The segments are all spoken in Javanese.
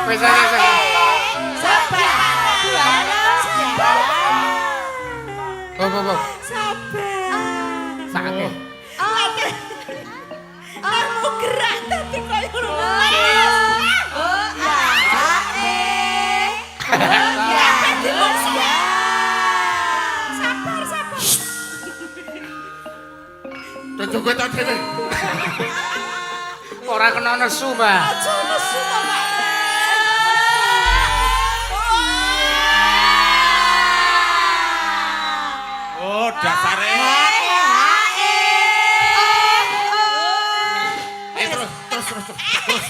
Wis wis wis. Sabar, Pak. Oh, oh, oh. Sabar. Sakake. Aku gerak tadi koyo ngono. Oh, ya. Eh. Ya, sabar, sabar. Tujuh kowe tak dhewe. Ora kena nesu, Mbak. Aja nesu to, Pak. Oh, dasare. Eh, terus terus terus terus. Terus.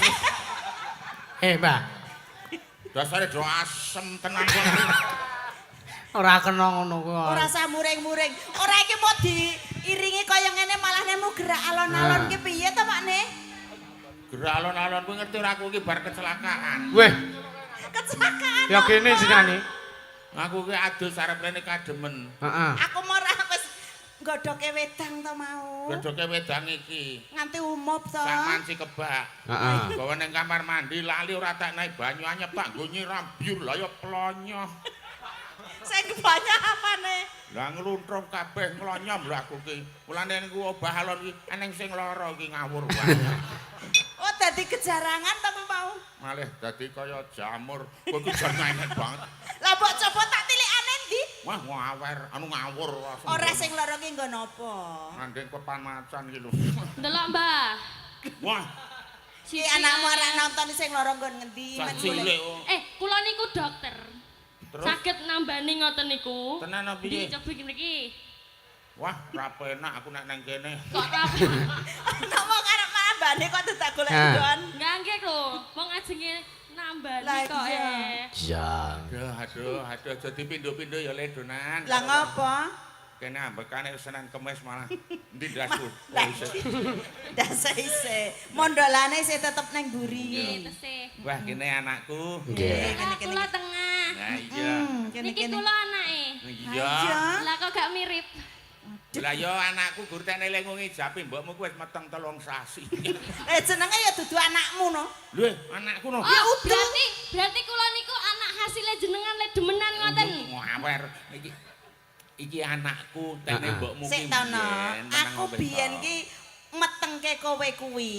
Eh, Mbak. Dasare do asem tenan kok. Ora kena ngono kuwi. Ora usah muring-muring. Ora, iki mau diiringi kaya ngene malah nemu gerak alon-alon ki piye to, Pak Ne? Gerak alon-alon kuwi ngerti ora, aku iki bar kecelakaan. Weh, Kecelakaan. ya kene jenenge. Aku ki adus arep rene kademen. Heeh. Aku mau ora wis nggodhoke wedang to mau. Godhoke wedang iki. Nganti umup to. Sak manci kebak. Heeh. Gawa ning kamar mandi lali ora tak naik banyu anyep tak nggo nyiram byur lah ya plonyoh. Sing banyak apane? Lah ngluntrung kabeh nglonyom lho aku ki. Mulane niku obah alon ki eneng sing lara iki ngawur wae. Oh, dadi kejarangan to mau. Malih dadi kaya jamur. Kowe ki jan enek banget. Lah mbok coba tak tilikane ndi? Wah, ngawer, anu ngawur. Ora, sing lara ki nggo napa? Ngandeng kepan macan ki lho. Ndelok, Mbah. Wah, Ki anakmu arek nonton sing lara nggon ngendi? sak Men golek. cilik kok. Eh, kula niku dokter. Terus? Saged nambani ngoten niku. Tenan apa piye? Ndi, coba mriki. Wah, ra penak aku nek nang kene. Kok ra Napa karep nambani kok dadak golek Ah. nggon? Enggak nggih lho. Wong ajenge nambani Lah kok iya. eh. Iya. Aduh, aduh, aduh, aja dipindho-pindho ya ledonan. Lah ngopo? Kene ambekane Senin Kemis malah endi ndasku. Lah Oh, isih. ndase isih. Mondolane isih tetep nang mburi. Nggih, tesih. Wah, kene anakku. Nggih. Kene, kene. Kula tengah. Nah, iya. Kene Niki kene. kula anake. Iya. Lah kok gak mirip? Lah ya anakku gur tene lengung ijape mbokmu ku wis meteng 3 sasi. Eh, jenenge ya dudu anakmu no. Lho, anakku no. Oh, berarti berarti kula niku anak hasilnya jenengan le demenan ngoten. Ngawer iki iki anakku tene mbokmu Sik ki to no. mbiyen meneng Aku wis biyen to. ki metengke kowe kuwi.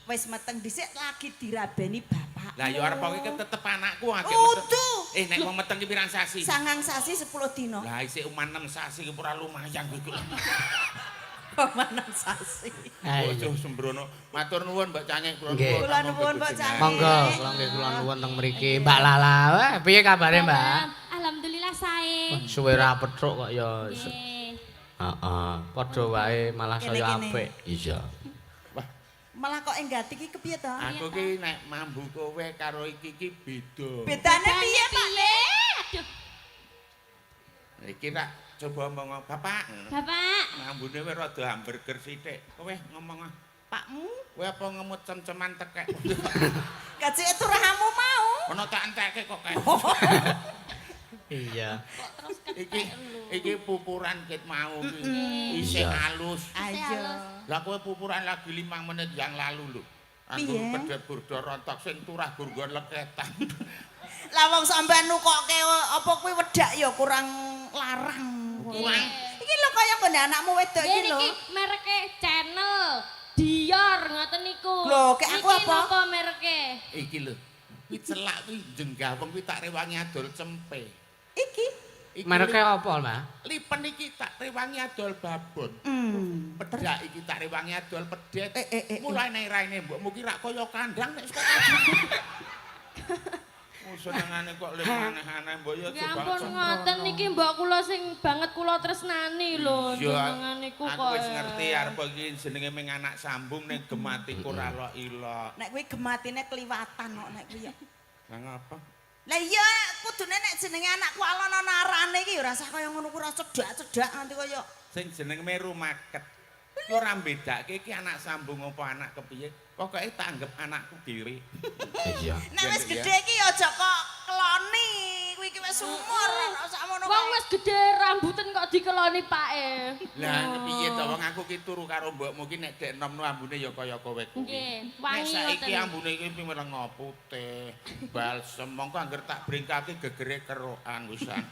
Wis meteng dhisik lagi dirabeni bapak. Lah ya arep iki tetep anakku agek meteng. Udu. Eh, nek wong meteng ki pirang sasi? 9 sasi 10 dino. Lah isih uman 6 sasi ki ora lumayan kuwi. Uman 6 sasi. Ayo. Ojo sembrono. Matur nuwun, Mbak Cangeh, kula Nggih. nuwun. Kula nuwun, Mbak Cangeh. Monggo, kula nggih kula nuwun teng mriki. Mbak Lala, wah piye kabare, Mbak? Alhamdulillah sae. Wah, suwe ra petruk kok ya. Nggih. Heeh, padha wae malah Kene, saya kene. apik. Iya. Wah, Malah kok enggati ki kepiye to? Aku ki nek mambu kowe karo iki ki beda. Bedane piye, Pak? Piye? Aduh, Iki tak coba omong, Bapak. Bapak. Mambune wis rada hamburger sithik. Kowe ngomong ah. Pakmu, Kowe apa ngemut cem-ceman tekek? gajeke turahamu mau. Ono tak entekke kok kae. Iya. Kok terus Iki ketek lho. iki pupuran ket mau ki. Isih Iya. halus. Ayo. Lah kowe pupuran lagi 5 menit yang lalu lho. Aku Piye? pedhet burdo rontok sing turah gurgon leketan. Lah wong sampean nukokke apa kuwi wedak ya kurang larang. Kurang. Iki lho kaya nggone anakmu wedok iki lho. Niki mereke Chanel Dior ngoten niku. Lho, kek aku Niki apa? napa mereke? Iki lho. Kuwi celak kuwi jenggah wong kuwi tak rewangi adol cempe. Iki. Iki Mereke apa, Mbak? Lipen iki tak rewangi adol babon. Pedak iki tak rewangi adol pedet. Eh, eh, eh, eh. Mulane raine mbokmu ki rak kaya kandang nek saka. Oh, senengane kok le aneh-aneh mbok ya Ya coba. ampun ngoten niki mbok kula sing banget kula tresnani lho Iya, jenengan niku aku kok. wis ngerti arep iki jenenge ming anak sambung ning gematiku ora lok ilok. Nek kuwi gematine kliwatan kok nek kuwi ya. Lah ngapa? Lah iya, kudune nek jenenge anakku alon ana arane iki ya ora usah kaya ngono kuwi, ora cedak-cedak nganti kaya Sing jenenge Meru Market. Ki ora bedake iki anak sambung apa anak kepiye. Pokoke tak anggap anakku dhewe. Iya. Nek wis Iya. gedhe iki ya aja kok keloni. Kuwi iki wis sumur ana sakmono Wong wis gedhe rambuten kok dikeloni pake. Lah piye to wong aku ki turu karo mbokmu ki nek dek enom ambune ya kaya kowe kuwi. Nggih, Nek wangi saiki ngoten. ambune iki pimelenga putih, balsem mongko angger tak bringkake gegere kerokan wisan.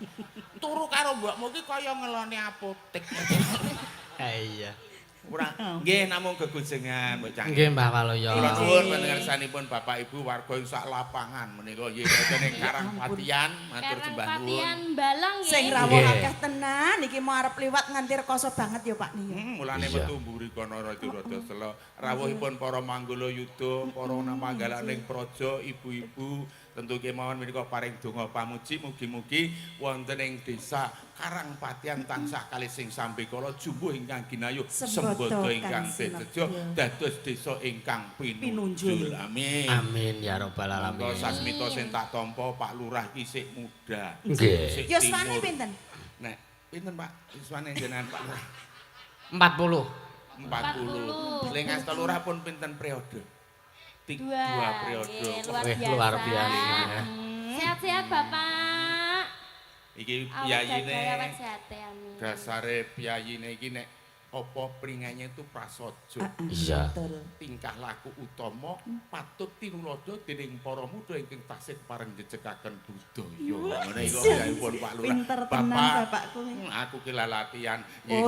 Turu karo mbokmu ki kaya ngeloni apotek. Ha iya. Ora, nggih namung gegujengan Mbok Cangik. Nggih Mbah Waluyo. Kula nuwun panjenenganipun Bapak Ibu warga ing sak lapangan menika nggih wonten ing Karangpatian matur sembah nuwun. Karangpatian Balang nggih. Sing rawuh Nggih. akeh tenan iki mau arep liwat nganti rekoso banget ya Pak Nih. Mulane Iya. metu mburi kono rada rada selo. Rawuhipun para manggala yuda, para namanggalaning praja, ibu-ibu tentu kemawon menika paring donga pamuji mugi-mugi wonten ing desa Karangpatian tansah kalih sing sambekala jumbuh ingkang ginayuh Sembada sembada ingkang kang teteja dados desa ingkang Pinunjul. pinunjul. Amin. Amin ya rabbal Monggo alamin. sasmita sing tak tampa Pak Lurah ki sik muda. Nggih. Sik Yuswane timur. pinten? Nek pinten Pak? Yuswane jenengan Pak Lurah? 40. 40. Ling asta lurah pun pinten periode? Dua. Dua periode. Nggih, luar Wih, biasa. luar biasa. Sehat-sehat Bapak. Iki Awet piyayine jaga, awet sehat ya, amin. dasare piyayine iki nek apa pringane itu prasaja. Iya. Betul. Tingkah laku utama patut tinuladha dening para muda ingkang tasih pareng jejekaken budaya. Ngene iku piyayipun Pak Lurah. Pinter tenan bapakku. Aku ki lalatian. Oh.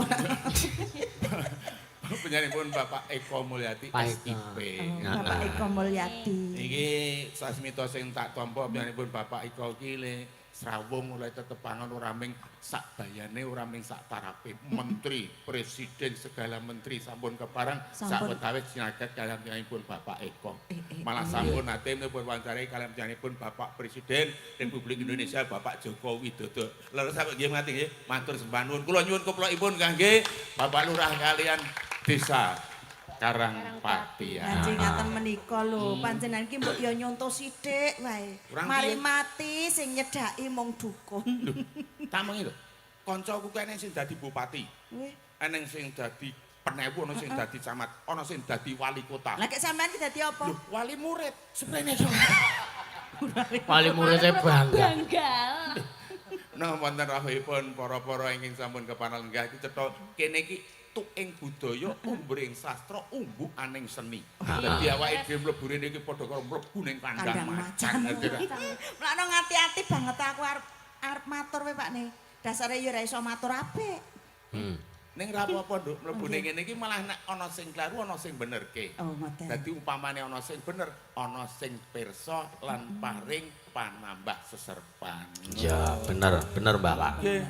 Penyanipun Bapak Eko Mulyadi Pak Eko. SIP. Bapak Eko Mulyadi. Iki sasmita sing tak tampa piyambakipun Bapak Eko iki le srawung oleh tetepangan ora ming sak bayane ora ming sak tarape menteri, presiden, segala menteri sampun keparang Sampun. sawetawis sinaget kaliyan piyambakipun Bapak Eko. Malah sampun nate pun wawancarai kaliyan piyambakipun Bapak Presiden Republik Indonesia Bapak Joko Widodo. Leres sampe nggih mati nggih, matur sembah nuwun. Kula nyuwun keplokipun kangge Bapak Lurah kaliyan Desa Karangpatian. Kanjeng ngaten menika lho, panjenengan iki mbok ya nyonto sithik wae. Kurang Mari piye? mati sing nyedhaki mung dukun. Lho, tak mengi lho. Kancaku ku eneng sing dadi bupati, Wih. eneng sing dadi penewu, ana sing dadi camat, ana sing dadi wali kota. Lah kek sampean iki dadi apa? Lho, wali murid seprene iso. Wali muridnya bangga. Bangga. Nah, wonten rawuhipun para-para ingkang sampun kepareng lenggah iki cetha kene iki tuk ing budaya, umbring sastra, umbukaning seni. Dadi awake dhewe mlebu rene iki padha karo mlebu ning kandang Kandang macan. macan. Mulane ngati-ati banget aku arep arep matur wae Pak nih. Dasare ya ora iso matur apik. Ning ra apa-apa, Nduk, mlebu ning ngene iki malah nek ana sing kleru ana sing benerke. Oh, ngoten. Dadi umpamane ana sing bener, ana sing pirsa lan paring panambah seserpan. Ya, bener, bener Mbah Pak. Nggih.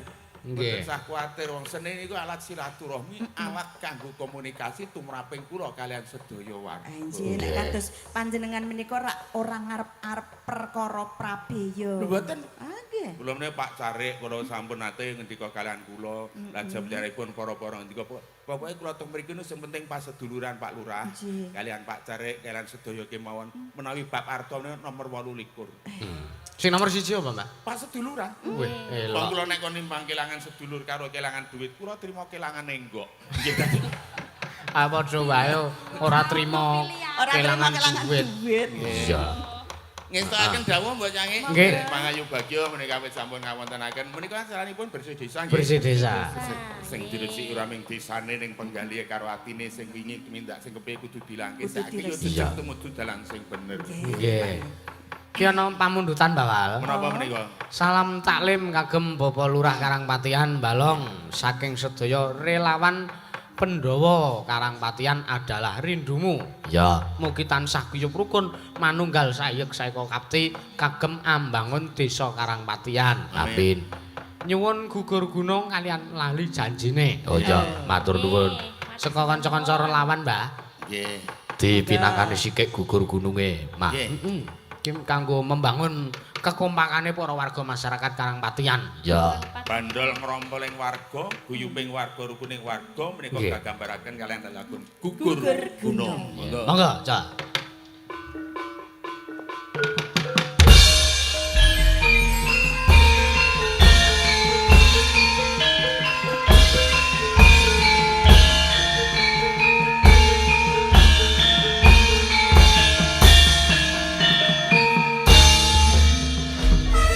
Nggih. Mboten sah kuwatir wong seni niku alat silaturahmi, alat kanggo komunikasi tumraping kula kalian sedaya warga. Anjir, nek kados panjenengan menika rak ora ngarep-arep perkara prabeya. Lho mboten. Ah, nggih. Kula menika Pak Carik kula sampun nate ngendika kalian kula, lajeng piyambakipun para-para ngendika pokoke kula teng mriki niku sing penting paseduluran Pak Lurah, Nggih. kalian Pak Carik, kalian sedaya kemawon menawi bab arta menika nomor 28. Sing nomor 1 apa, Mbah? Paseduluran. Wih, Wong elok. kula nek kon nimbang kelangan sedulur karo kelangan duit, kula trimo kelangan nenggok. Nggih dadi Ah padha wae ora trimo Ora trimo kelangan kelangan duit. duit. Iya. Ngestokaken dawuh Mbok Cangi. Nggih. Pangayu bagya menika wis sampun ngawontenaken. Menika acaranipun bersih desa nggih. Bersih desa. Sing diresiki ora ming desane ning penggalihe karo atine sing wingi tumindak sing kepiye kudu dilangke. Kudu Saiki yo diresiki. jejeg tumuju dalan sing bener. Nggih. Ki ana pamundutan Mbah Wal. Menapa menika? Salam taklim kagem Bapak Lurah Karangpatihan Balong saking sedaya relawan Pandhawa Karangpatihan adalah rindumu. Ya, mugi tansah guyub rukun manunggal sayek saeka kapti kagem ambangun desa Karangpatihan. Amin. Nyuwun gugur gunung kalian lali janjine. Oh iya, matur nuwun. Saka kanca-kanca relawan, Mbah. Nggih. Dipinangkani sikik gugur gununge, Mah. Nggih. Heeh. Ki kanggo membangun kekompakane para warga masyarakat Karangpatihan. Ya. Bandol ngrompoling warga, guyubing warga, rukuning warga menika Nggih. kagambaraken kalian lelagon gugur gunung. Monggo. Monggo, Cak.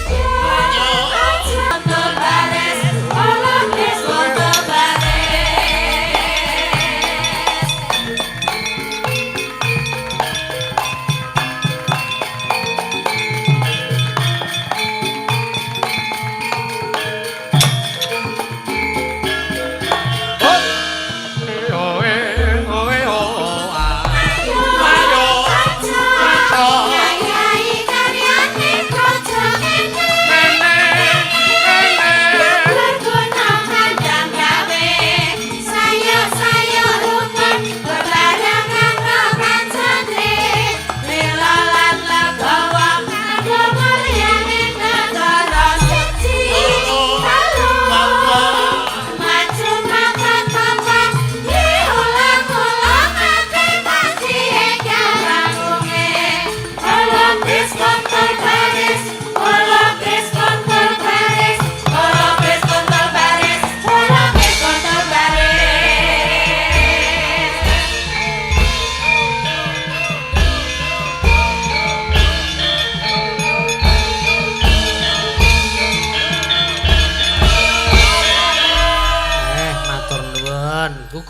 Yo.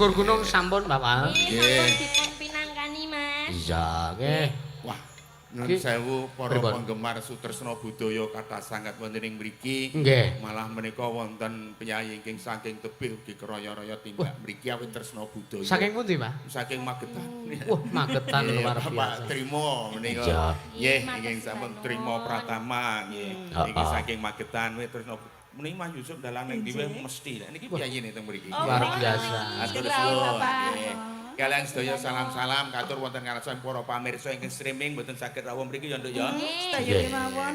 Gugur gunung sampun, Bapak. Nggih, sampun dipun pinangkani, Mas. Iya, nggih. Wah, nuwun Ki- sewu para Pripun? penggemar Sutresna Budaya kathah sanget wonten ing mriki. Nggih. Malah menika wonten priyayi ingkang saking tebih ugi keraya-raya tindak mriki awit tresna budaya. Saking pundi, Pak? Saking Magetan. Wah, Magetan Nggih, luar Bapak biasa. Trimo menika. Iya. Nggih, Nggih, ingkang matur sampun nuwun. Trimo Pratama nggih. Heeh. Niki saking Magetan wit tresna menika Mas Yusuf dalang ning dhewe mesti. Niki piyayine teng mriki. Oh, Luar biasa. Matur Sugeng rawuh, suwun. Bapak. Nggih. Kalian sedaya salam-salam katur wonten ngarsa para pamirsa ingkang streaming mboten saged rawuh mriki ya Nduk ya. Sedaya Nggih. kemawon.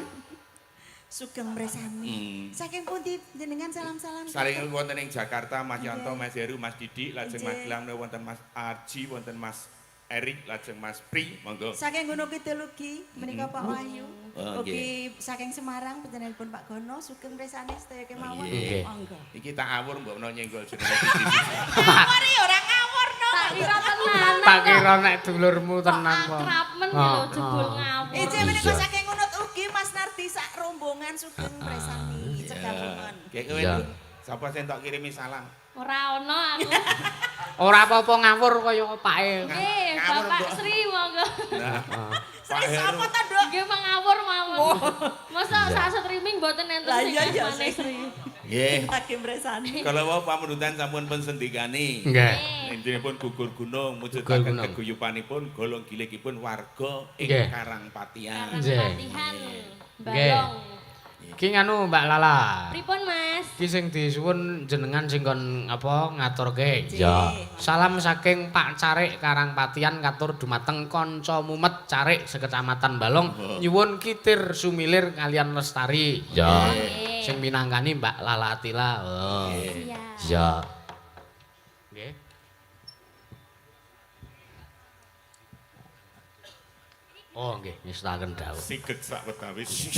Sugeng mresani. Hmm. Saking pundi jenengan salam-salam? Saling wonten ing Jakarta Mas Yanto, Mas Heru, Mas Didik, lajeng Nggih. Magelang wonten Mas Arji, wonten Mas Erik, lajeng Mas Pri, monggo. Saking Gunung Kidul ugi menika Pak Wahyu. Oh, Ugi saking Semarang panjenenganipun Pak Gono sugeng mresani sedaya kemawon. Nggih. Monggo. Iki tak awur mbok menawa nyenggol jenenge siji-siji. Ngawur ya ora ngawur no. Tak kira tenanan. Tak kira nek dulurmu tenan kok. Akrab men lho jebul ngawur. Ije menika Iya. saking Ngunut ugi Mas Nardi sak rombongan sugeng mresani cegabungan. Kayak kowe Iya. Nduk, sapa sing tok kirimi salam? Ora ono aku. Ora apa-apa ngawur kaya pake. Nggih, Ngawur, Bapak Mbok. Sri monggo. Nah, Sri Pak Heru. sapa to, Nduk? Nggih mengawur mawon. Masa sak streaming mboten enten Lah sing iya iya asmane Sri. Sri. Nggih. Lagi mresani. Kalau wau pamundutan sampun pun sendikani. Nggih. Intinipun gugur gunung Gugur mujudaken gunung. keguyupanipun golong gilikipun warga ing Nggih. Karangpatihan. Nggih. Karangpatihan. Nggih. Balong. Ki nganu Mbak Lala. Pripun, Mas? Ki sing disuwun jenengan sing kon apa ngaturke. Iya. Salam saking Pak Carik Karangpatihan katur dumateng kanca mumet Carik sekecamatan Balong nyuwun kitir sumilir kalian lestari. Iya. Nggih. Sing minangkani Mbak Lala Atila. Oh. Siap. Iya. Nggih. Oh nggih, nyestaken dawuh. Sigek sak wedawis.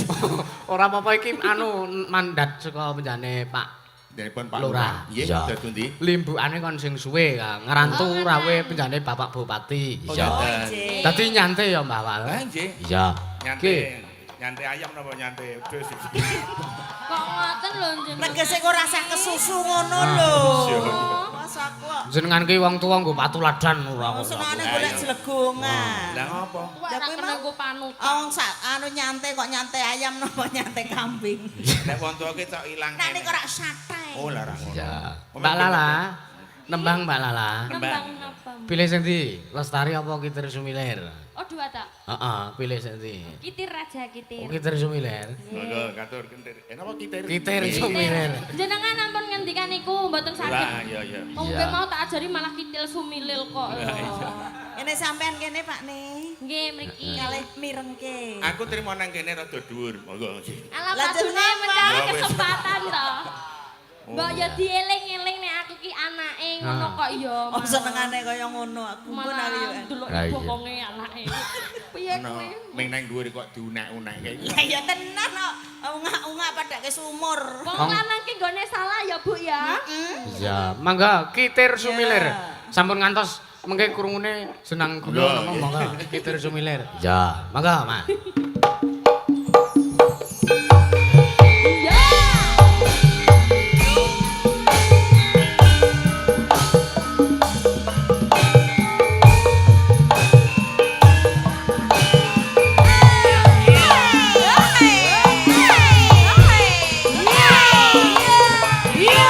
Ora apa-apa iki anu mandat saka penjane Pak Dipun Pak Lurah. Lurah. Nggih, Iya. dados pundi? Limbukane kon sing suwe Kang. Ngrantu Oh, rawe penjane Bapak Bupati. Oh, Iya. Oh, ngaten. nggih. Dadi nyante ya Mbah Wal. Ah, nggih. Iya. Nyante Nggih. nyante ayam napa nyante wedhus? Kok ngoten lho jenengan? Tegese kok ora usah kesusu ngono lho. Iya. Mas aku kok Jenengan ki wong tuwa nggo patuladan ora kok. senengane golek jlegongan. Lah ngopo? Wah, Lah ra kuwi kena mau- nggo panutan. Wong sak anu nyante kok nyante ayam napa nyante kambing. Nek wong tuwa ki cok ilang. Nek niku ora sate. Oh, lah ra ngono. Iya. Mbak Lala, nembang Mbak Lala. Nembang napa? Pilih sing ndi? Lestari apa Kitir Sumilir? Oh, dua tak. Heeh, pilih sing ndi? Kitir aja kitir. Oh, Kitir Sumilir. Monggo katur kentir. Eh napa kitir? Kitir Sumilir. Jenengan ampun ngendikan niku mboten Lah saged. iya iya. Wong Iya. mau tak ajari malah kitil sumilil kok. Ini sampean kene Pak ne. Nggih mriki. Kalih mirengke. Aku trimo nang kene rada dhuwur. Monggo. Alah Lah, padune jenengan mencari apa? kesempatan to. Oh. Mbok ya dieling-eling nek aku ki anake ngono Ah. kok ya. Oh senengane kaya ngono aku pun malah aku yo. delok Lah, iya. bokonge anake. Piye Ono kuwi? ning nang dhuwur kok diunek-unekke. Lah ya tenan kok ungak-ungak padake sumur. Wong lanang ki nggone salah ya, Bu ya. Iya, mangga Kitir Sumilir. Iya. Sampun ngantos mengke krungune jenang gula Iya, napa iya. mangga Kitir Sumilir. Iya. Mangga, Mas. Iya. Iya.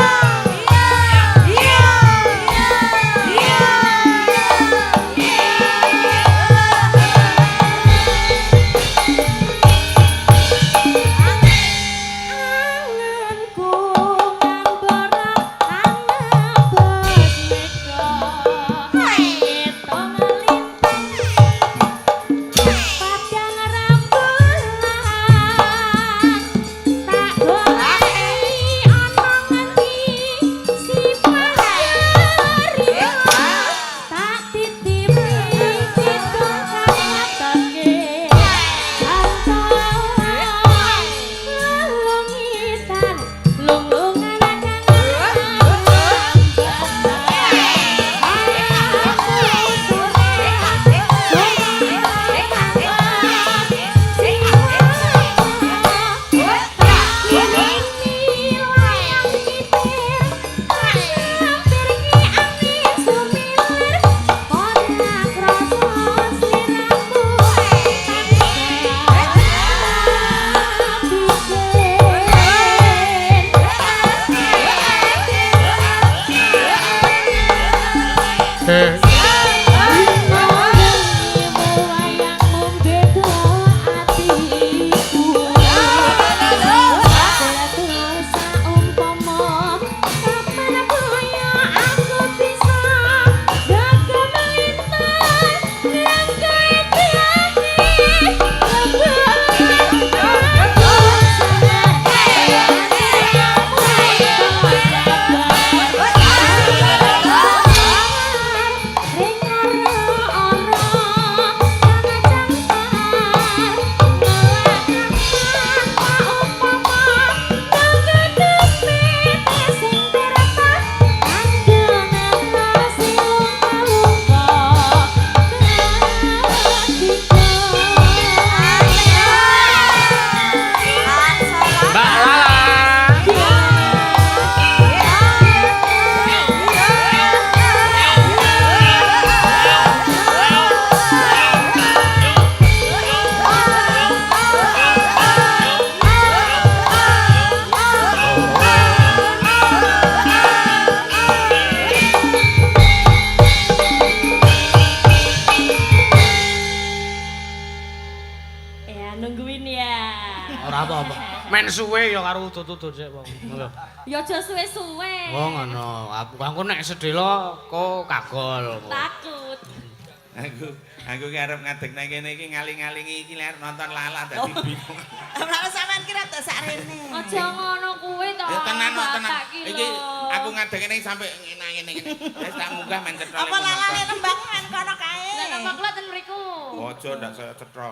nungguin ya. Ora apa-apa. Men suwe ya karo udut-udut sik wong. Lho. Ya aja suwe-suwe. Oh ngono. Aku nek sedhela kok kagol. Takut. Aku ki arep ngadeg nang kene iki ngaling-alingi iki arep nonton Lala dadi bingung. Ora sampean kira tok sakrene. Aja ngono kuwi to. Ya tenan kok tenan. Bapak ki Iki lho. aku ngadeg kene sampe ngene ngene. Wis tak munggah men cetha. Apa lalane nembang men kono kae. Lah napa kula ten mriku? Ojo ndak saya cetha.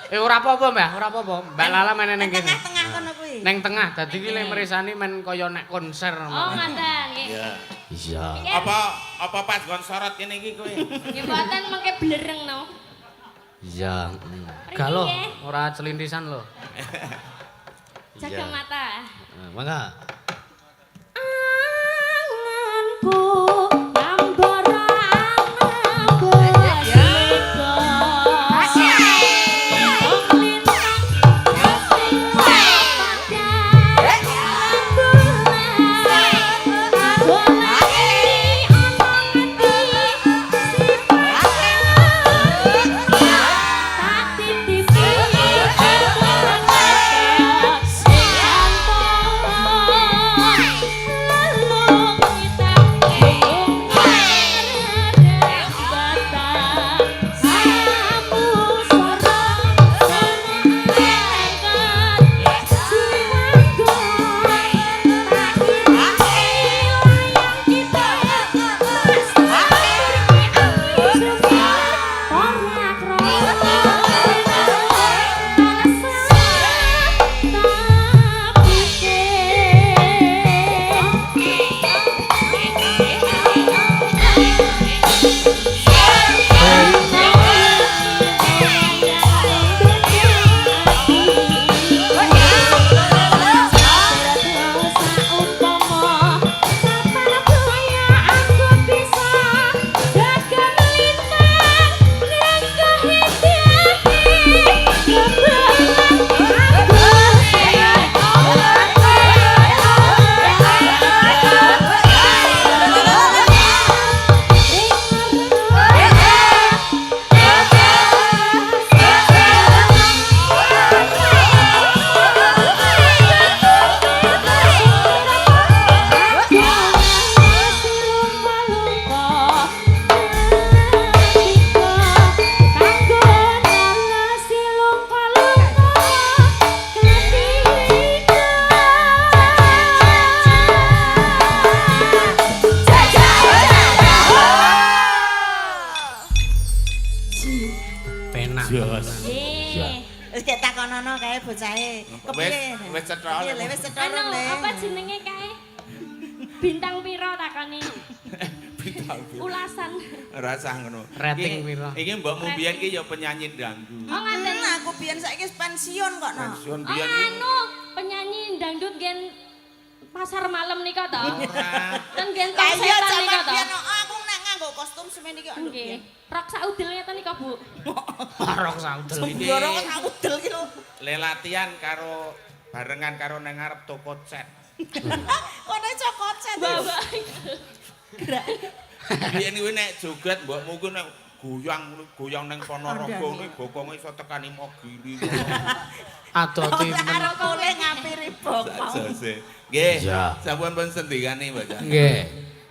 Eh ora apa-apa, Mbah, ora apa-apa. Mbak Lala men ning kene. Tengah-tengah kono kuwi. Neng tengah, dadi ki le mresani men kaya nek konser. Oh ngaten nggih. Iya. Iya. Apa apa pas gon sorot kene iki kowe? Nggih mboten mengke blereng no. Iya. Gak lho, ora celintisan lho. Jaga mata. Mangga. Anganku ngambara angan Penak. Jos. Nggih. Wis gek takonono kae bocahe. Kepiye? Wis cetha. Piye le wis cetha Anu, le. apa jenenge kae? Bintang piro takoni? Bintang piro? Ulasan. Ora sah ngono. Rating piro? Iki mbokmu biyen ki ya penyanyi dangdut. Oh ngaten. Aku biyen saiki wis pensiun kok no. Pensiun Oh biyen ki. anu, penyanyi dangdut gen pasar malam nika to. Ora. Ten gen Lah tong iya setan jaman nika to. biyen oh, aku nek nganggo kostum semene iki kok nduk Nggih. biyen. Rok saudel ngeten nika, Bu. Rok saudel. Iki Sembrono kok tak udel ki lho. Le latihan karo barengan karo nang ngarep toko cat. Kono cokot cet. Bapak. Biyen kuwi nek joget mbokmu ku nek goyang goyang ning Ponorogo kuwi bokonge iso tekan Imogiri. Adoti Ora men. arep oleh ngampiri bokong. Sajose. Nggih. Iya. Sampun pun sendikane, Mbak. Nggih.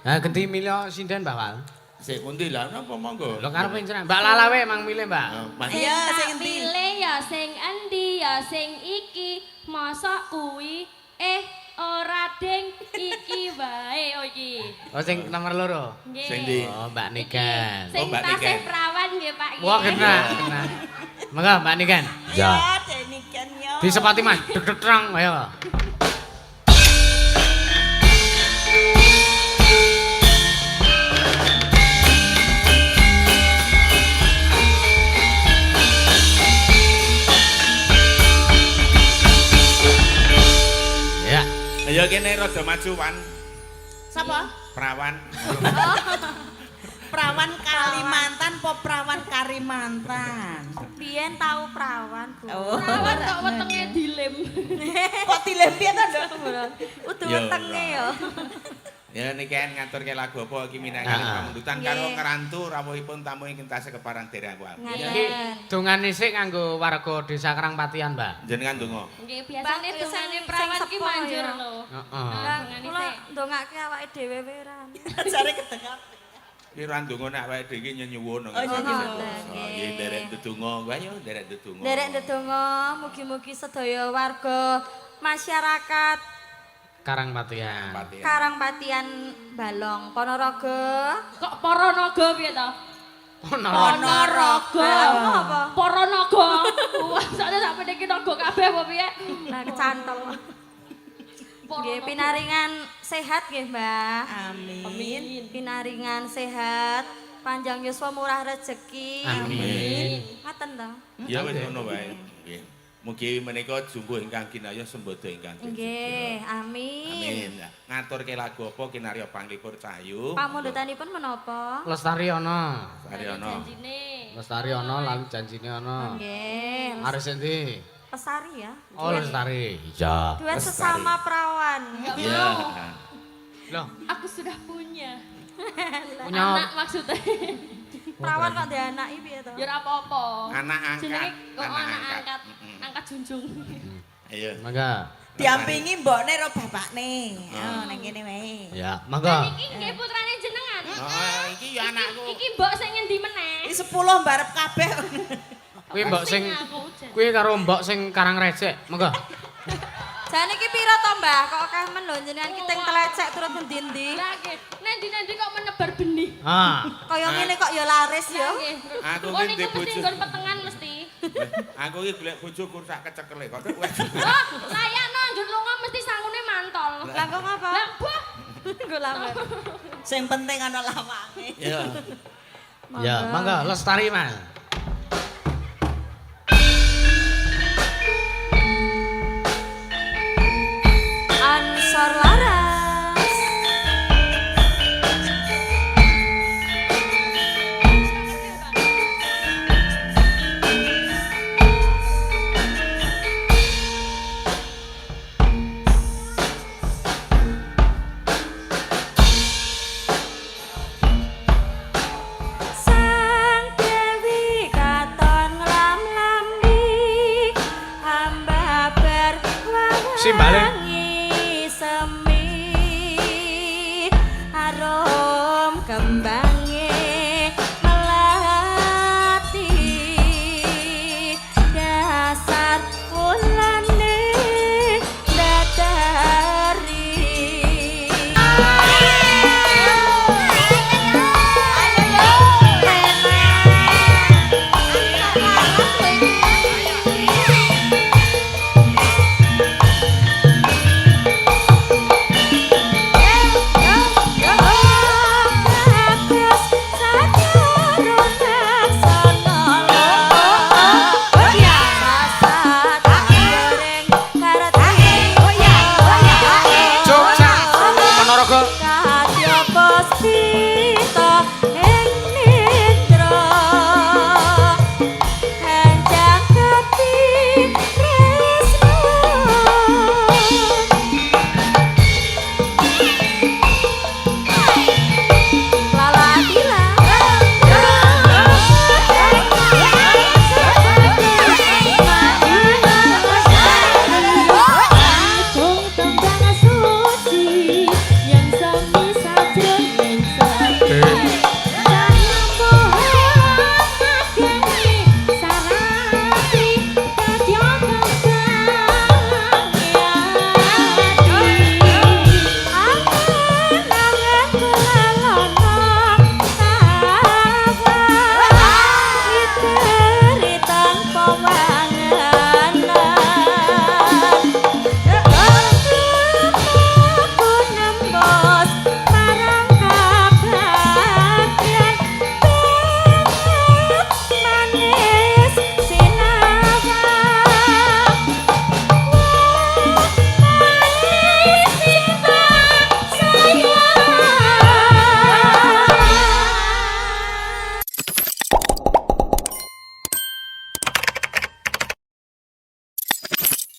Nah, genti milih sinden Mbak Wal. Sik pundi lah napa monggo. Lho karepe jenengan. Mbak Lala wae mang milih, Mbak. Mas. Iya, Tak sing endi? Pilih ya sing endi ya sing iki. Mosok kuwi ora ding iki wae oh iki. Oh sing nomor loro. Nggih. Sing ndi? Oh, Mbak Niken. Sing Oh, Mbak tasih Niken. prawan nggih Pak. Wah, kena, kena. Monggo Mbak Niken. Ya. Ya, Deniken yo. Disepati Mas, deg-deg terang ayo. Ya. Ya kene rada maju wan. Sapa? Prawan. Perawan Kalimantan po perawan Kalimantan. Biyen tau prawan, Bu. Oh. Prawan kok wetenge dilem. Kok dilem piye to, Nduk? Udu Ya wetenge ora. ya. Ya niki kan ngaturke lagu apa iki minangkani pamundutan karo ngerantu rawuhipun tamu ingkang tasih keparang derek wae. Iki dongane sik nganggo warga desa Karangpatihan, Mbak. Jenengan donga. Nggih, biasane Bang, dongane sing prawan ki sepuh manjur ya. lho. Heeh. Lah Dongane kula sik. ndongake awake dhewe wae ra. Jare ketengah. Ki ra ndonga nek awake dhewe iki nyenyuwun. Oh, nyenyuwun. Nggih, nderek ndedonga. Ayo nderek ndedonga. Nderek ndedonga mugi-mugi sedaya warga masyarakat Karangpatihan. Patihan. Karangpatihan Balong Ponorogo. Kok Paranaga piye to? Ponorogo. Ponorogo. Apa? Paranaga. Wah, sakjane sak meniki naga kabeh apa piye? Nah, kecantol. Nggih, pinaringan sehat nggih, Mbah. Amin. Pinaringan sehat, panjang yuswa murah rezeki. Amin. Ngaten to? Ya wis ngono wae. Nggih. Mugi menika jumbuh ingkang kinaya sembada ingkang tinjeg. Nggih, amin. Amin. Ngaturke lagu apa kinarya panglipur Cahyu. Pamundutanipun menapa? Lestari ana. Saryono. Janjine. Lestari ana lalu janjine ana. Nggih, Aris endi? Lestari ya. Oh, Lestari. Iya. Duet Lestari. sesama perawan. Enggak Iya. mau. Loh, Aku sudah punya. punya Anak maksudnya. Perawan kok ndek anak iki piye to? Ya ora apa-apa. Anak angkat. Jenenge kok Anak anak angkat. angkat. Angkat junjung. Ayo. Mangga. Diampingi mbokne ro bapakne. Oh, nang kene wae. Ya, mangga. Iki nggih putrane jenengan. Oh, iki ya anakku. Iki mbok sing ngendi meneh? Iki 10 mbarep kabeh. Kuwi mbok sing aku jan. kuwi karo mbok sing Karang Recek. Mangga. Jane iki pira to, Mbah? Kok akeh men lho jenengan ki teng telecek turut ngendi-endi. Lah nggih, nendi-nendi kok menebar benih. Ah. Kaya ngene kok ya laris ya. Nggih. Aku Oh ki niku ndek mesti bojo. nggon petengan mesti. Aku iki golek bojo kur sak kecekele kok. Oh, layakno anggere lunga mesti sangune mantol. Lah kok ngapa? Lah buah. Nggo lamar. Sing penting ana lawange. Iya. Ya, mangga Lestari, Mas. Ansor Laras. Sang Dewi katon nglam-lambi hamba Simbale.